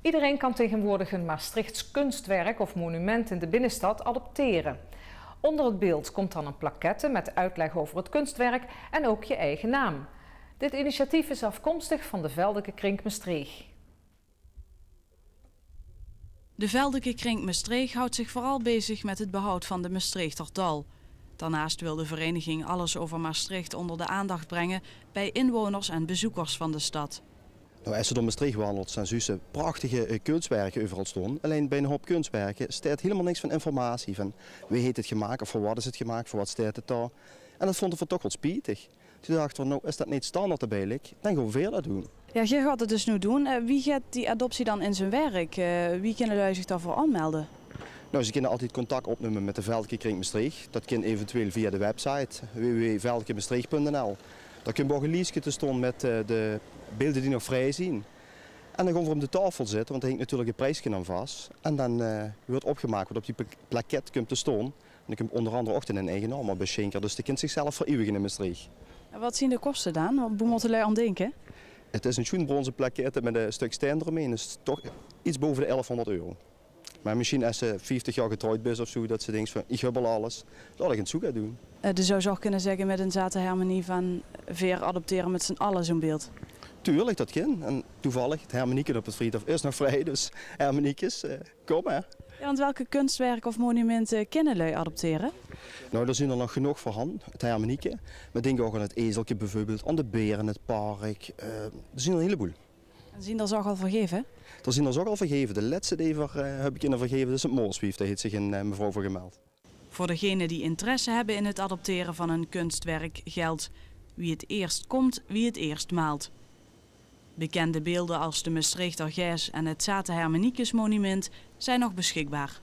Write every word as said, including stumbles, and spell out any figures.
Iedereen kan tegenwoordig een Maastrichts kunstwerk of monument in de binnenstad adopteren. Onder het beeld komt dan een plaquette met uitleg over het kunstwerk en ook je eigen naam. Dit initiatief is afkomstig van de Veldeke Krink Mestreech. De Veldeke Krink Mestreech houdt zich vooral bezig met het behoud van de Mestreechter taal. Daarnaast wil de vereniging Alles over Maastricht onder de aandacht brengen bij inwoners en bezoekers van de stad. Nou, es se door Mestreech wandeltj, dan zuus se prachtige, eh, kunstwerke euveral stoon. Allein bij 'nen houp kunstwerke steit hielemaol niks van informatie. Van wie heet 't gemaak of veur wat is 't gemaak, veur wat steit 't dao. En dat vónte v'r toch waal spietig. Toen dachte v'r, nou, es dat neet standaard d'rbij ligk, dan gaon v'r dat doen. Ja, geer gaot 't dus noe doen. Eh, wie geit die adoptie dan in zien werk? Eh, wie kinne lui zich daoveur aanmelde? Nou, ze kinne altied contact opnumme mit de Veldeke Krink Mestreech. Dat kin eventueel via de website w w w veldekemestreech punt n l. Dao kump ouch e lieske te stoon mit, eh, de beelde die nog vrij zien. En dan gaon v'r óm de taofel zitte, want dao hingk natuurlik e prijske aan vas. En dan, eh, wuuertj opgemaak wat op die pla-, plaquette kump te stoon. En dao kump ónger angere ouch d'n eigenaar op besjinke. Dus dae kint zichzelf vereeuwige in Mestreech. En wat zien de koste dan? Boe mótte lui aan dinke? 't Is 'n sjoen brónze plaquette mit e stök stein d'romheen. Is toch get bove de elfhóngerd euro. Mer mesjien es se vieftig jaor getrouwd bis of zoe, dat se dinks van: "Ich höb al alles, laot ich 't zoe gaon doen." Eh, de zouws ouch kinne zègke mit 'n zate hermenie van: "Veer adoptere mit z'n alle zoe'n beeld." Tuurlik, dat kin. En toevallig, 't hermenieke op 't vriethof is nog vrij, dus hermeniekes, eh, kóm mer. Ja, want welke kunstwerke of monumente kinne lui adoptere? Nou, d'r zien d'r nog genóg veurhan, 't hermenieke. Mer dink ouch aan 't ezelke beveurbeeld, aan de beer in 't park. Eh, d'r zien d'r 'n hieleboel. En zien d'r ze ouch al vergeve? D'r zien d'r ze ouch al vergeve. De lètste die v'r, eh, höbbe kinne vergeve, is 't Mooswief. Dao heet zich 'n, eh, mevrouw veur gemeld. Voor degenen die interesse hebben in het adopteren van een kunstwerk geldt: wie het eerst komt, wie het eerst maalt. Bekende beelden als de Mestreechter Gijs en het Zate Hermeniekesmonument zijn nog beschikbaar.